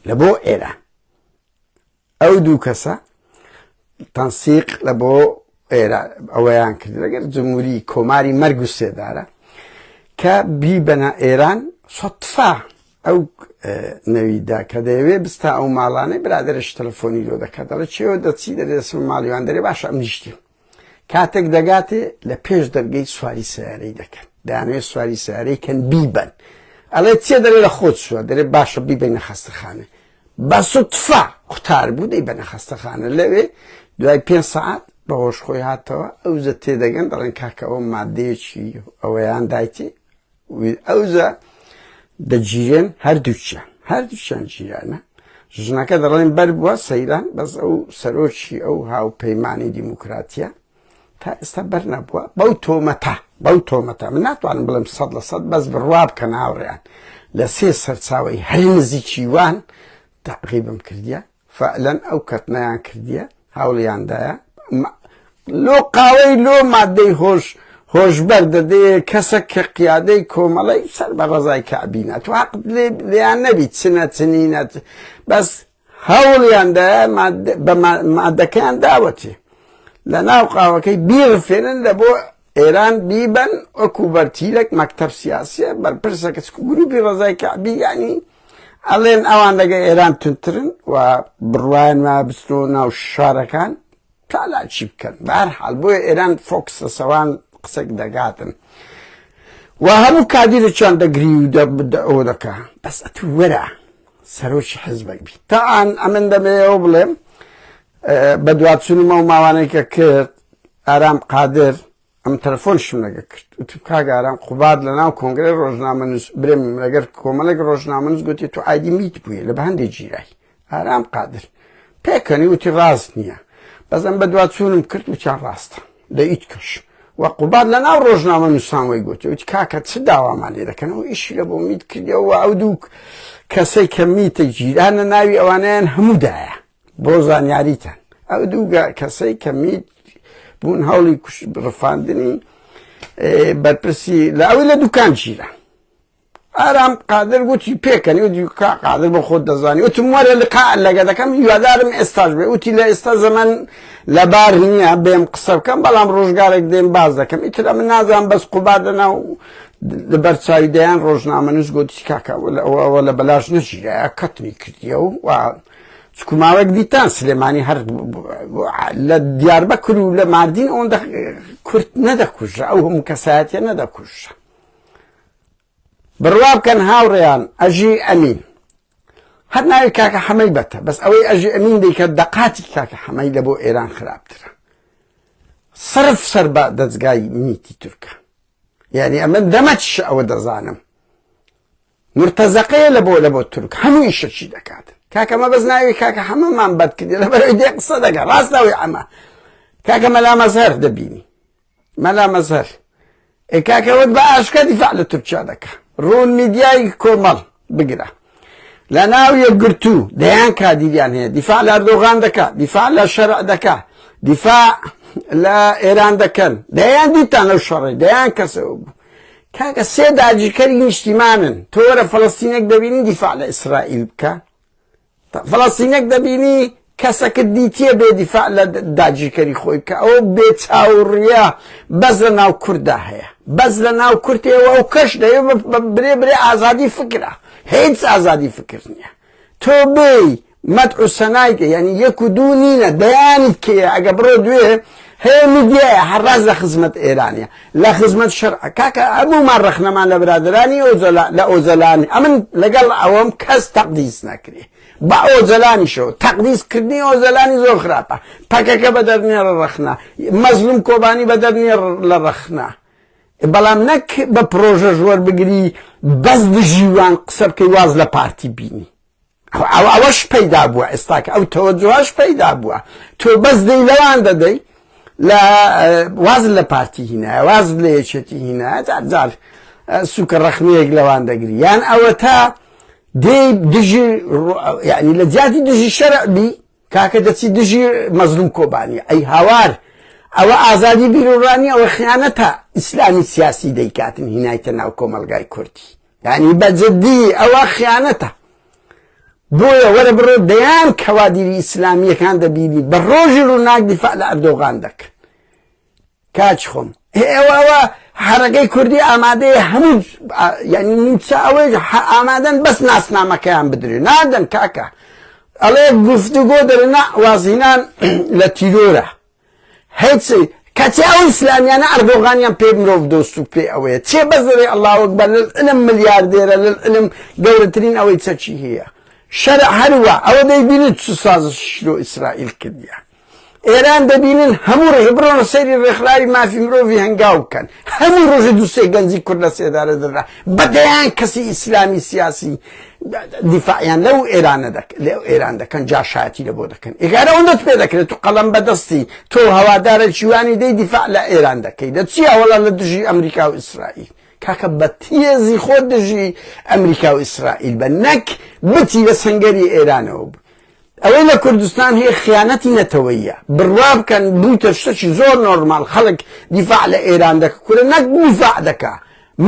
لە بۆ ئێرە ئەو دوو کەسە تەنسیق لە بۆ ئێرە ئەوەیان کرد لەگەر جمهوری کۆماری مەرگ و سێدارە کە بیبەنە ئێران سەتفا ئەو نەویدا کە دەیەوێ بستا ئەو ماڵانەی برادرش تەلەفۆنی لۆ دەکات دەڵێ چێوە دەچی دەرێ دەسم ماڵیوان دەرێ باشە ئەم نیشتیم کاتێک دەگاتێ لە پێش دەرگەی سواری سیارەی دەکەن دەیانەوێت سواری سیارەی کەن بیبەن ئەڵێ چێ دەرێ لە خۆت چووە دەرێ باشە بیبەینە خەستەخانە بە سوتفە قوتار بوو دەیبەنە خەستەخانە لەوێ دوای پێ سەعات بەهۆش خۆی هاتەوە ئەوجە تێدەگەن دەڵێن کاکە ئەوە مادەیەکی ئەوەیان دایتێ ئەوجا دەگیرێن هەردووکیان هەردووکیان گیرانە ژنەکە دەڵێن بەر بووە سەیران بەس ئەو سەرۆکی ئەو هاوپەیمانی دیموکراتیە تا ئێستا بەر نەبووە بەو تۆمەتە بەو تۆمەتە من ناتوانم بڵێم 100% بەس بڕوا بکەن هاوڕێیان لە سێ سەرچاوی هەری نزیکی وان تەعقیبم کردیە فعلەن ئەو کەتنەیان کردیە هەوڵیاندایە لۆ قاوەی لۆ مادەی هۆش هۆشبەر دەدەیە کەسە کە قیادەی کۆمەڵی سەر بە ڕەزای کەعبینە تو حەقت لێیان نەبی چنە چنینە بەس هەوڵیاندایە بە مادەکەیان داوەتێ لە ناو قاوەکەی بیرفێنن لە بۆ ئێران بیبەن وەکو بەرتیلەک مەکتەب سیاسیە بەرپرسە کە چکو گروپی ڕەزای کەعبی یعنی ئەڵێن ئەوان لەگە ئێران تونترن و بڕوایان ما بچنەوە ناو شارەکان چالاکی بکەن. بەهەرحاڵ بۆیە ئێران فۆکس لە سەوان قسەک دەگاتن و هەموو کادیرێکیان دەگری و ئەوە دەکا. بەس ئەتوو وەرە سەرۆکی حزبێک بی. تا ئان ئەمن دەمەوێ بڵێم بەدواچوونم ئەو ماوانەی کە کرد ئارام قادر ئەم تەلەفۆنشم لەگە کرد وتم کاک ئارام قوباد لە ناو کۆنگرەی ڕۆژنامەنووس برێم لەگەر کۆمەڵێک ڕۆژنامەنووس گوتی تو ئایدی میت بوویە لە بە هەندێک گیرای ئارام قادر پێکەنی وتی ڕاست نییە بەس ئەم بەدواچوونم کرد وتیان ڕاستە لە ئیتکەش و قوباد لە ناو ڕۆژنامە نووسانەوەی گوتی وتی کاکە چ داوامان لێ دەکەن و ئیشی لە بۆ میت کردەوە ئەو دوو کەسەی کە میتە گیرانە ناوی ئەوانیان هەموو دایە بۆ زانیاریتان ئەو دوو کەسەی کە میت بوون هەوڵی ڕفاندنی بەرپرسی لە ئەوەی لە دوکان گیرا. ئارام قادر وتی پێکەنی وتی کا قادر بۆ خۆت دەزانی وتم وەرە لقا لەگە دەکەم هیوادارم ئێستاش بێ وتی لە ئێستا زەمەن لەبار نییە بێم قسە بکەم بەڵام ڕۆژگارێک دێم باز دەکەم ئیتر ئەمن نازانم بەس قوباد لەناو لەبەر چاوی دەیان ڕۆژنامەنووس گوتی کاکە ئەوە لە بەلاش نەگیرایە کەتنی کردیە و چکو ماوەیەک دیتان سلێمانی هەر لە دیاربەکر و لە ماردین ئەوەندە کورت نەدەکوژرا ئەو هەموو کەسایەتیە نەدەکوژرا بڕوا بکەن هاوڕێیان ئەژی ئەمین هەر ناوی کاکە حەمەی بەتە بەس ئەوەی ئەژی ئەمین دەیکە دەقاتی کاکە حەمەی لە بۆ ئێران خراپترە سرف سەر بە دەستگای میتی تورکە یعنی ئەمە دەمەچ ئەوە دەزانم مورتەزەقەیە لە بۆ لە بۆ تورک هەموو ئیشەکی دەکات کاکە مە بەس ناوی کاکە حەمەمان بەد کردی لەبەرەوەی دێ قسە دەکا ڕاست ناوی ئەمە کاکە مەلا مەزهەر دەبینی مەلا مەزهەر ئێ کاکە وت بە ئاشکا دیفاع لە تورکیا دەکا ڕوون میدیای کۆمەڵ بگرە لە ناو یەکگرتوو دەیان کادیریان هەیە دیفاع لە ئەردۆغان دەکا دیفاع لە شەرع دەکا دیفاع لە ئێران دەکەن دەیان دیتان لەو شەڕی دەیان کەسەوە بوو کاکە سێ داگیرکەری نیشتیمانن تۆ وەرە فەڵەستینێک دەبینی دیفاع لە ئیسرائیل بکە فەڵەستینێک دەبینی کەسەکە دیتیە بێ دیفاع لە داگیرکەری خۆی بکە ئەو بێ چاوڕیە بەس لە ناو کووردا هەیە بەس لە ناو کورتەوە ئەو کەش دەوێ برێ برێ ئازادی فکرە هیچ ئازادی فکر نییە تۆ بێی مەدح و سەنای کە یانی یەک و دوو نینە دەیانیت کێیە ئەگە بڕۆ دوێ هەیە میدیایە هەر ڕاست لە خزمەت ئێرانە لە خزمەت شەرع کاکە هەموومان ڕەخنەمان لە برادرانی ئۆجەلا لە ئۆجەلانی ئەمن لەگەڵ ئەوەم کەس تەقدیس نەکرێ بە ئۆجەلانیشەوە تەقدیس کردنی ئۆجەلانی زۆر خراپە پەکەکە بەدەر نییە لە ڕەخنە مەزلوم کۆبانی بەدەر نییە لە ڕەخنە بەڵام نەک بە پرۆژەش وەربگری بەس دژی وان قسە بکەی واز لە پارتی بینی ئەوەش پەیدا بووە ئێستاکە ئەو تەوەجوهش پەیدا بووە تۆ بەس دەی لەوان دەدەی لە واز لە پارتی هینایە واز لە یەکێتی هینایە جار جار سوکە ڕەخنەیەک لەوان دەگری یان ئەوە تا دێ دژی یعنی لە جیاتی دژی شەرع بی کاکە دەچی دژی مەزلوم کۆبانی ئەی هاوار ئەوە ئازادی بیرۆڕانی ئەوە خیانەتە ئیسلامی سیاسی دەیکاتن هینایتە ناو کۆمەلگای کوردی یعنی بە جدی ئەوە خیانەتە بۆیە وەرە بڕۆ دەیان کەوادیری ئیسلامیەکان دەبینی بە ڕۆژی ڕووناک دیفاع لە ئەردۆغان دەکەن کاچ خۆم ئێوە ئەوە حەرەکەی کوردی ئامادەیە هەموو یعنی نیمچە ئەوەی ئامادەن بەس ناسنامەکەیان بدرێ نادەن کاکە ئەڵێ گفتوگۆ دەرێ نا وازهینان لە تیرۆرە هیچ کەچی ئەو ئیسلامیانە ئەردۆغانیان پێ مرۆڤ دۆست و پێ ئەوەیە چێ بەس دەرێ ئەڵڵا ئەکبەر للعلم ملیاردێرە للعلم گەورەترین ئەوەی چەکی هەیە شەرع هەروە ئەوە دەیبینن چ سازش لۆ ئیسرائیل کردیە ئێران دەبینن هەموو ڕۆژ بڕۆنە سەیری ڕێکخراوی مافی مرۆڤی هەنگاو بکەن هەموو ڕۆژە دوو سێ گەنجی کورد لە سێدارە دەدرا بە دەیان کەسی ئیسلامی سیاسی دیفاعیان لەو ئێرانە دەک لەو ئێران دەکەن جاشایەتی لە بۆ دەکەن ئێگارە ئەوەندەت پێ دەکرێت تو قەڵەم بەدەستی تۆ هەوادارە چیوانی دەی دیفاع لە ئێران دەکەی لە چیا وەڵا لە دژی ئەمریکا و ئیسرائیل کاکە بە تێزی خۆت دژی ئەمریکا و ئیسرائیل بە نەک بچی لە سەنگەری ئێرانەوە بوو ئەوەی لە کوردستان هەیە خیانەتی نەتەوەییە بڕوا بکەن بوویتە شتەکی زۆر نۆرماڵ خەڵک دیفاع لە ئێران دەکە کورە نەک دیفاع دەکا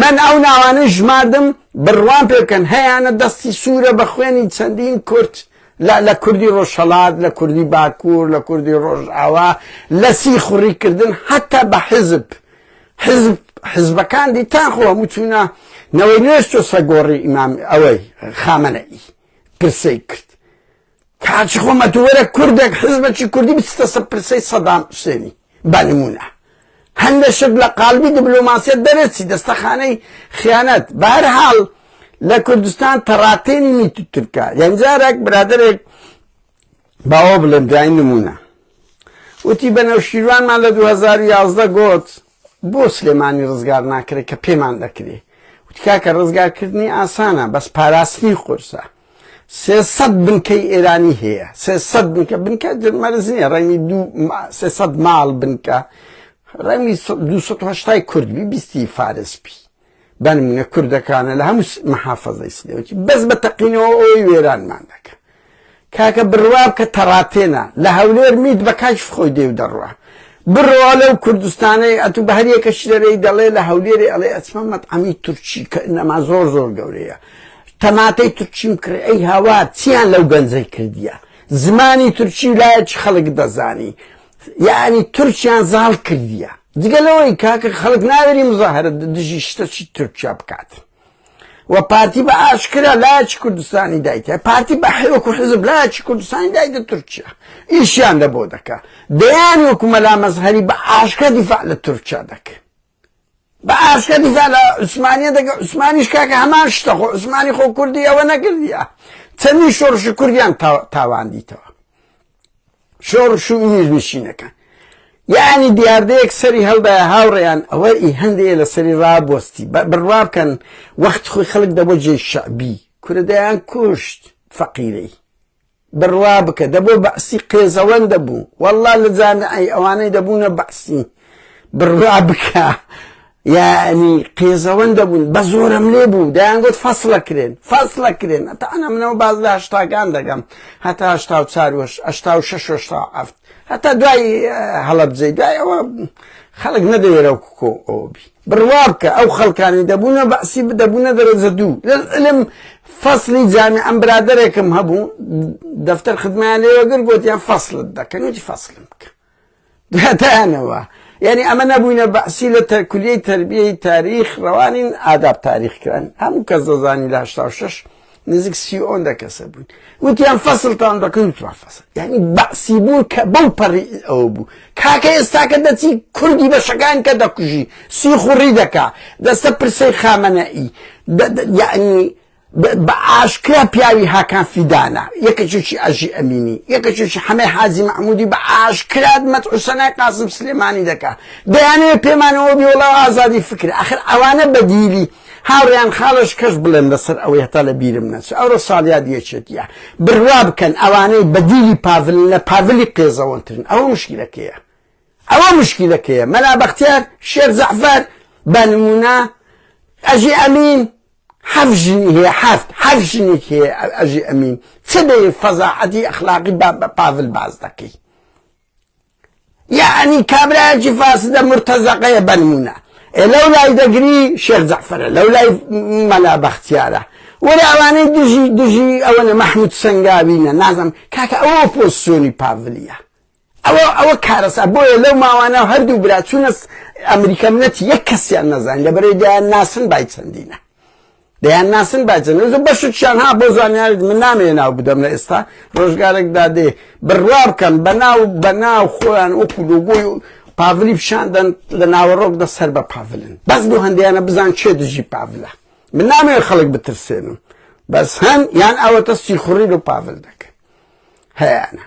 من ئەو ناوانەی ژماردم بڕوام پێ بکەن هەیانە دەستی سوورە بە خوێنی چەندین کورد لە لە کوردی ڕۆژهەڵات لە کوردی باکوور لە کوردی ڕۆژئاوا لە سیخوڕیکردن حتا بە حیزب. حزب حزبەکان دیتان خۆ هەموو چوونە نەوەی نوێش چۆ سەگۆڕی ئیمام ئەوەی خامەنەئی پرسەی کرد. کاچ خۆ مەتوەرە کوردێک حزبەکی کوردی بچتە سەر پرسەی سەدام حوسێنی بە نمونە هەندە شت لە قالبی دبلۆماسیەت دەرەچی دەستەخانەی خیانەت بەهەرحاڵ لە کوردستان تەڕاتێنی میت و تورکا یان جارێک برادەرێک باوە بڵێم دوای نمونە وتی بە نەوشیروانمان لە 2011 گوت بۆ سلێمانی ڕزگار ناکرێت کە پێمان دەکرێ وتی کاکە ڕزگارکردنی ئاسانە بەس پاراستنی قورسە 300 بنکەی ئێرانی هەیە 300 بنکە بنکە مەرز نییە ڕەنگی دوو 300 ماڵ بنکە ڕەنگی 280 کورد بی بیستی فارس بی بەنمونە کوردەکانە لە هەموو محافظەی سلێوەکی بەس بە تەقینەوە ئەوەی وێرانمان دەکە کاکە بڕوا بکە تەڕاتێنە لە هەولێر میت بە کاشف خۆی دێ و دەڕوا بڕوا لەو کوردستانەی ئەتوو بە هەر یەکەش دەرێی دەڵێ لە هەولێرێ ئەڵێ ئەچمە مەتعەمی تورکی کە ئینەما زۆر زۆر گەورەیە تەماتەی تورکیم کڕی ئەی هاوار چیان لەو گەنجەی کردیە زمانی تورکی لایەکی خەڵک دەزانی یعنی تورکیان زاڵ کردیە جگە لەوەی کاکە خەڵک ناوێری مزاهرە دژی شتەکی تورکیا بکات و پارتی بە ئاشکرا لایەکی کوردستانی دایتە پارتی بە وەکو حزب لایەکی کوردستانی دایتە تورکیا ئیشیان لە بۆ دەکا دەیان وەکو مەلا مەزهەری بە ئاشکرا دیفاع لە تورکیا دەکە بە ئاشکرا دیفاع لە عوسمانیە دەکە عوسمانیش کاکە هەمان شتە خۆ عوسمانی خۆ کوردی ئەوە نەکردیە چەندین شۆڕشی کوردیان تاوان دیتەوە شۆڕش و میرنشینەکان یعنی دیاردەیەک سەری هەڵدایە هاوڕێیان ئەوە ئی هەندەیە لە سەری ڕابوەستی بڕوا بکەن وەخت خۆی خەڵک دەبۆ جێ شەعبی کورە دەیان کوشت فەقیرەی بڕوا بکە دەبۆ بەعسی قێزەوەن دەبوو والله لە جامیعەی ئەوانەی دەبوونە بەعسی بڕوا بکە یانی قێزەوەن دەبوون بە زۆرم لێ بوو دەیانگوت فەسڵەکرێن فەسڵەکرێن هەتا ئەنا منەوە باز لە هەشتاکان دەگەم هەتا 84 و 86 و 87 هەتا دوای هەڵەبجەی دوای ئەوە خەڵک نەدەوێرە و کۆ ئەوە بی بڕوا بکە ئەو خەڵکانی دەبوونە بەعسی دەبوونە دەرەجە دوو لەلم فەصلی جامی ئەم برادەرێکم هەبوو دەفتەر خدمەیان لێوەگر گوتیان فەصلت دەکەن وتی فەصلم بکە دانەوە یعنی ئەمە نەبووینە بەعسی لە کولیەی تەربیەی تاریخ ڕەوانین ئاداب تاریخ کران هەموو کەس دەزانی لە 86 نزیک سی ئۆندە کەسە بووین وتیان فەسڵتان دەکەن وتمان فەسڵ یعنی بەعسی بوون کە بەو پەڕی ئەوە بوو کاکە ئێستاکە دەچی کوردی بەشەکان کە دەکوژی سیخوڕی دەکا دەستە پرسەی خامەنەئی یعنی بە ئاشکرا پیاوی هاکان فیدانە، یەکەکیشی ئەژی ئەمینی، یەکەکیشی حەمەی حاجی مەحمودی بە ئاشکرا مەدح و سەنای قاسم سلێمانی دەکا، دەیانەوێ پێمانەوە بی وەڵا ئازادی فکرە، ئاخر ئەوانە بەدیلی هاوڕێیان خاڵەش کەش بڵێم لەسەر ئەوەی هەتا لە بیرم نەچێ ئەوڕۆ ساڵیادی یەکێتیە بڕوا بکەن ئەوانەی بەدیلی پاڤلن لە پاڤلی قێزەوەنترن ئەوە مشکیلەکەیە ئەوە مشکیلەکەیە مەلا بەختیار شێخ جەعفەر بە نمونە ئەژی ئەمین حەفت ژنی هەیە حەفت حەفت ژنێک هەیە ئەژی ئەمین چ بێ فەزاعەتی ئەخلاقی با بە پاڤل باز دەکەی یعنی کابرایەکی فاسدە مرتەزەقەیە بەنمونە ئێ لەو لای دەگری شێخ جەعفەرە لەو لای مەلا بەختیارە وەرە ئەوانەی دژی دژی ئەوەنە مەحمود سەنگاوینە نازم کاکە ئەوە ئۆپۆزسیۆنی پاڤلیە ئەوە ئەوە کارەسات بۆیە لەو ماوانە هەردوو برا چوونە ئەمریکا منەتی یەک کەسیان نەزانین لەبەرەی دەیان ناسن بای چەندینە دەیان ناسن بای چەندینە زۆر بەشێکیان ها بۆ زانیاریت من نامەوێ ناو بدەم لە ئێستا ڕۆژگارێک دادێ بڕوا بکەن بەناو بەناو خۆیان وەکو لۆگۆی پاڤلی پیشان دەن لە ناوەڕۆکدا سەر بە پاڤلن بەس بۆ هەندیانە بزان کێ دژی پاڤلە من نامەوێ خەڵک بترسێنم بەس هەن یان ئەوەتە سیخوڕی لۆ پاڤل دەکەن هەیانە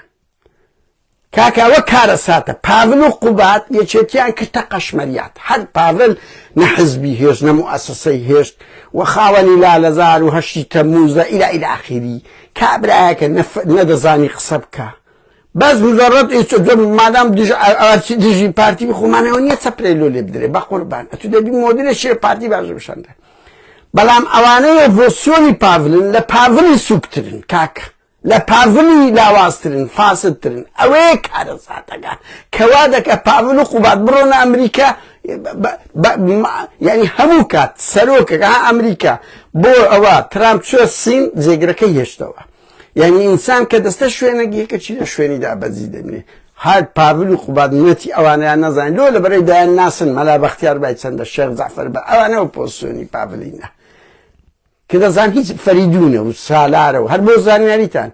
کاکە ئەوە کارەساتە پاڤل و قوباد یەکێتیان کردە قەشمەریات هەر پاڤل نە حزبی هێشت نە موئەسەسەی هێشت و خاوەنی لالەزار و هەشتی تەموزە ئیلا ئیلا ئاخیری کابرایەکە نەدەزانی قسە بکە بەس مجرد مادام دژ دژی پارتی خۆمانەوە نییە چەپرەی لۆ لێ بدرێ بە قوربان ئەتو دەبی مۆدرێ شێ پارتی باش بشەندە بەڵام ئەوانەیە ڤۆسیۆنی پاڤلن لە پاڤلی سوکترن کاکە لە پاڤلی لاوازترن فاسدترن ئەوەیە کارەساتەکە کەوا دەکە پاڤل و قوباد بڕۆنە ئەمریکا یعنی هەموو کات سەرۆکەکە ئەمریکا بۆ ئەوە ترامپ چوە سین جێگرەکەی هێشتەوە یعنی ئینسان کە دەستە شوێنەگیەکە چی لە شوێنیدا بەجی دەمێ. هەر پاڤل و قوباد نەتی ئەوانەیان نەزانین لۆ لە بەرەی دایان ناسن مەلا بەختیار بای چەندە شێخ جەعفەر بە ئەوانە ئۆپۆزسیۆنی پاڤلینە کە دەزان هیچ فەریدونە و سالارە و هەر بۆ زانیاریتان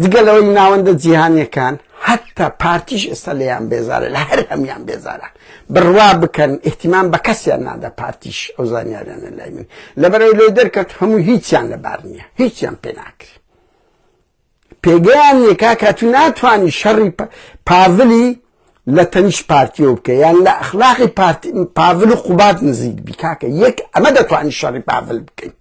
جگە لەوەی ناوەندە جیهانیەکان حتا پارتیش ئێستا لێیان بێزارە لە هەر هەمیان بێزارە بڕوا بکەن احتیمان بە کەسیان نادا پارتیش ئەو زانیاریانە لای من لەبەرەوەی لۆی دەرکەوت هەموو هیچیان لەبار نییە هیچیان پێ ناکرێ پێگەیان نیە کاکە تو ناتوانی شەڕی پاڤلی لە تەنیشت پارتیەوە بکە یان لە ئەخلاقی پارتی پاڤل و قوباد نزیک بی کاکە یەک ئەمە دەتوانی شەڕی پاڤل بکەین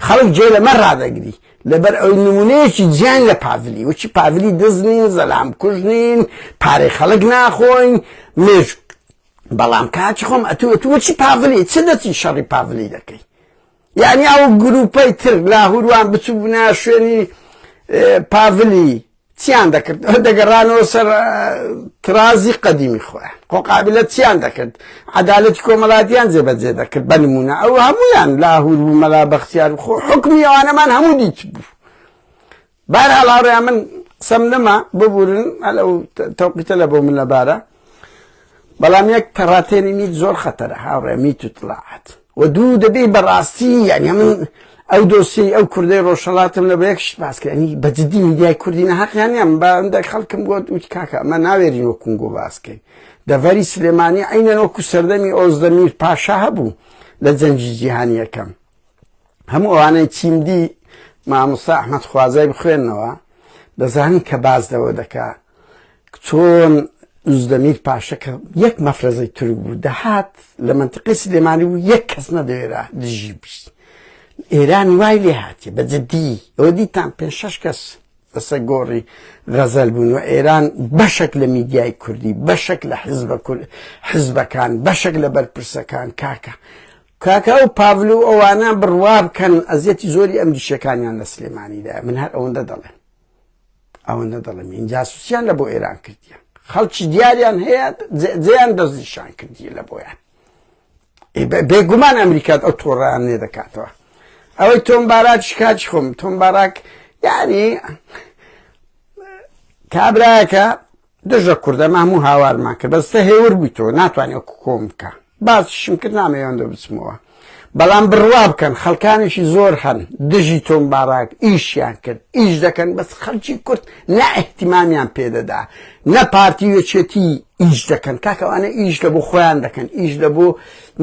خەڵک جێ لەمە ڕادەگری لەبەر ئەوی نمونەیەکی جیان لە پاڤلی وچی پاڤلی دز نین زەلام کوژ نین پارەی خەڵک ناخۆین مێژ بەڵام کاچی خۆم ئەتو ئەتو وچی پاڤلی چ دەچی شەڕی پاڤلی دەکەی یانی ئەو گروپەی تر لاهوروان بچووبنە شوێنی پاڤلی چیان دەکرد دەگەڕانەوە سەر ترازی قەدیمی خۆیان خۆ قابلە چیان دەکرد عدالەتی کۆمەڵاتیان جێبەجێ دەکرد بە نمونە ئەو هەمویان لاهور و مەلا بەختیار خۆ حکمی ئەوانەمان هەموو دیت بوو بارحاڵ هاوڕێیان من قسەم نەما ببورن ئەو تەوقیتە لە بۆ من لەبارە بەڵام یەک تەڕاتێنی میت زۆر خەتەرە هاوڕێ میت و تڵاعات و دوو دەبێ بەڕاستی یعنی من ئەو دۆسیەی ئەو کوردەی ڕۆژهەڵاتم لە بە یەک شت باس کرد یعنی بە جدی میدیای کوردی نەهەقیان نییە بە هەندێک خەڵکم گوت وتی کاکە ئەمە ناوێرین وەک کونگۆ باس کەین دەڤەری سلێمانی عینەن وەکو سەردەمی ئۆزدەمیر پاشا هەبوو لە جەنگی جیهانی یەکەم هەموو ئەوانەی چیم دی مامۆستا ئەحمەد خوازای بخوێنەوە دەزانن کە باز لەوە دەکا چۆن ئوزدەمیر پاشە کە یەک مەفرەزەی تورک بوو دەهات لە منتیقی سلێمانی و یەک کەس نەدەوێرا دژی بیست ئێران وای لێ هاتیە بە جدی ئەوە دیتان پێ شەش کەس لەسەر گۆڕی غەزەل بوون و ئێران بەشێک لە میدیای کوردی بەشێک لە حزبە حزبەکان بەشێک لە بەرپرسەکان کاکە کاکە ئەو پاڤل و ئەوانە بڕوا بکەن ئەزیەتی زۆری ئەمریکیەکانیان لە سلێمانیدا من هەر ئەوەندە دەڵێم ئەوەندە دەڵێم این جاسوسیان لە بۆ ئێران کردیە خەڵکی دیاریان هەیە جێیان دەستنیشان کردیە لە بۆیان بێگومان ئەمریکات ئەو تۆڕیان لێ دەکاتەوە ئەوەی تۆم باراک شکاتی خۆم تۆم باراک یعنی کابراەکە دژە کوردە مە هەموو هاوارمان کرد بەس تە هێور بوویتەوە ناتوانێت وەکو کۆم بکە باسیشم کرد نامەوێت بچمەوە بەڵام بڕوا بکەن خەڵکانێکی زۆر هەن دژی تۆم باراک ئیشیان کرد ئیش دەکەن بەس خەڵکی کورد نە ئیهتیمامیان پێدەدا نە پارتی و یەکێتی ئیش دەکەن کاکەوانە ئیش لە بۆ خۆیان دەکەن ئیش لە بۆ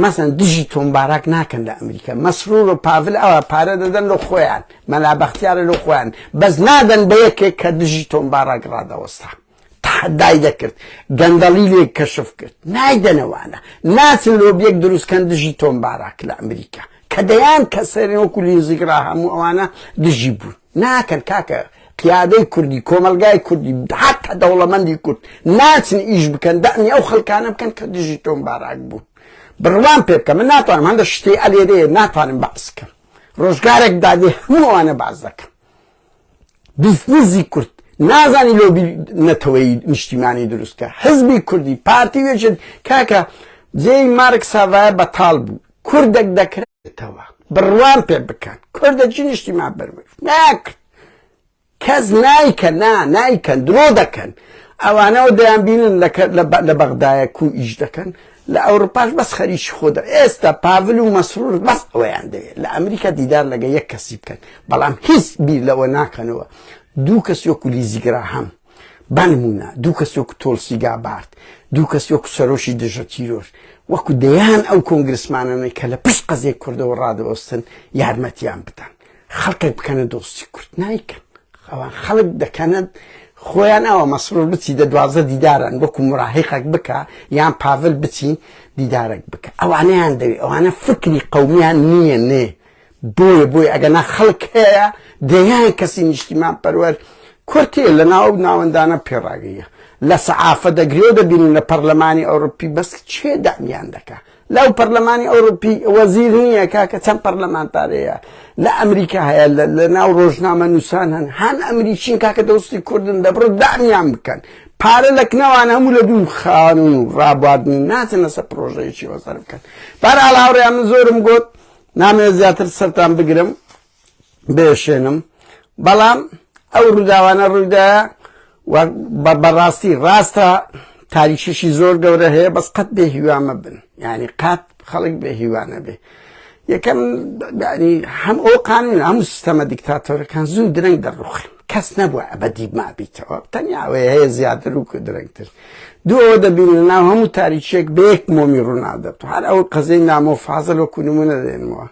مەسەن دژی تۆم باراک ناکەن لە ئەمریکا مەسرور و پاڤل ئەوە پارە دەدەن لە خۆیان مەلا بەختیارە لۆ خۆیان بەس نادەن بە یەکێک کە دژی تۆم باراک ڕادەوەستا تەحەدای دەکرد گەندەڵی لێ کەشف کرد نایدەنەوانە ناچن لۆبیەک دروستکەن دژی تۆم باراک لە ئەمریکا کە دەیان کەسەرێن وەکو لینزی گراهام و ئەوانە دژی بوون ناکەن کاکە قیادەی کوردی کۆمەلگای کوردی حتا دەوڵەمەندی کورد ناچن ئیش بکەن دەعنی ئەو خەڵکانە بکەن کە دژی تۆم باراک بوون بڕوام پێ بکە من ناتوانم هەندە شتێ ئەلێرەیە ناتوانم باس بکەم ڕۆژگارێک دادێ هەموو ئەوانە باس دەکەم بزنزی کورد نازانی لۆبی نەتەوەی نیشتیمانی دروستکە حزبی کوردی پارتی وێژێت کاکە جێی مارک ساڤایە بەتاڵ بوو کوردێک دەکرێتەوە بڕوام پێ بکەن کوردەکی نیشتیمان بەروەش ناکرد کەس نایکەن نا نایکەن درۆ دەکەن ئەوانەوە دەیانبینن لە بەغدایە کو ئیش دەکەن لە ئەوروپاش بەس خەریکی خۆ دە ئێستا پاڤل و مەسرور بەس ئەوەیان دەوێت لە ئەمریکا دیدار لەگە یەک کەسی بکەن بەڵام هیچ بیر لەوە ناکەنەوە دوو کەس وەکو لیزی گراهام بەنمونە دوو کەس وەکو تۆلسی گابارد دوو کەس وەکو سەرۆکی دژە تیرۆر وەکو دەیان ئەو کۆنگرسمانانەی کە لە پشت قەزیەی کوردەوە ڕادەوەستن یارمەتیان بدەن خەڵکێک بکەنە دۆستی کورد نایکەن ئەوان خەڵک دەکەنە خۆیان ئەوە مەسرور بچی دە 12 دیدارن وەکو مراهقێک بکە یان پاڤل بچی دیدارێک بکە ئەوانەیان دەوێ ئەوانە فکری قومیان نییە نێ بۆیە بۆی ئەگەنا خەڵک هەیە دەیان کەسی نیشتیمان پەروەر کورتێ لە ناو ناوەندانە پێڕاگەیە لە سەعافە دەگرێ و دەبینن لە پەرلەمانی ئەوروپی بەس چێ دامیان دەکا لەو پەرلەمانی ئەوروپی وەزیر نییە کاکە چەند پەرلەمانتارەیە لە ئەمریکا هەیە لە ناو ڕۆژنامە نووسان هەن هەن ئەمریکین کاکە دۆستی کوردن دەبڕ دامیان بکەن پارە لە کنەوان هەموو لە دوو خانون و ڕابواردن ناچن لەسەر پرۆژەیەکی وەزەر بکەن بەرحاڵ هاوڕێیان من زۆرم گوت نامەوێت زیاتر سەرتان بگرم بێشێنم بەڵام ئەو ڕووداوانە ڕوویدایە. بەڕاستی ڕاستە تاریکیشی زۆر گەورە هەیە بەس قەت بێ هیوا مەبن یعنی قات خەڵک بێ هیوا نەبێ یەکەم ینی هەم ئەو قانون هەموو سیستەمە دیکتاتۆرەکان زوو درەنگ دەڕوخن کەس نەبووە ئەبەدی مابیتەوە تەنیا ئەوەیە هەیە زیاتر و درەنگتر دوو ئەوە دەبینن ناو هەموو تاریکیەک بە یەک مۆمی ڕوونادەبت هەر ئەو قەزەی نامۆ فازل وەکو نمونە دێنمەوە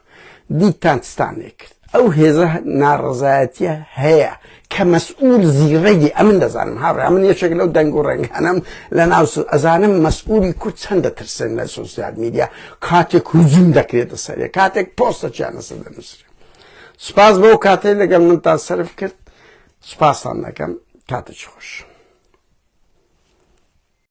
دیتان چتان لێ کرد ئەو هێزە ناڕەزایەتیە هەیە کە مەسئول زیڕەگی ئەمن دەزانم هاوڕێ ئەمن یەکێک لەو دەنگ و ڕەنگانم لە ناو ئەزانم مەسئولی کورد چەند دەترسن لە سۆسیال میدیا کاتێک هجوم دەکرێتە سەرێ کاتێک پۆستەکیان لەسەر دەنووسرێ سوپاس بەو کاتەی لەگەڵ منتان سەرف کرد سوپاستان دەکەم کاتێکی خۆش.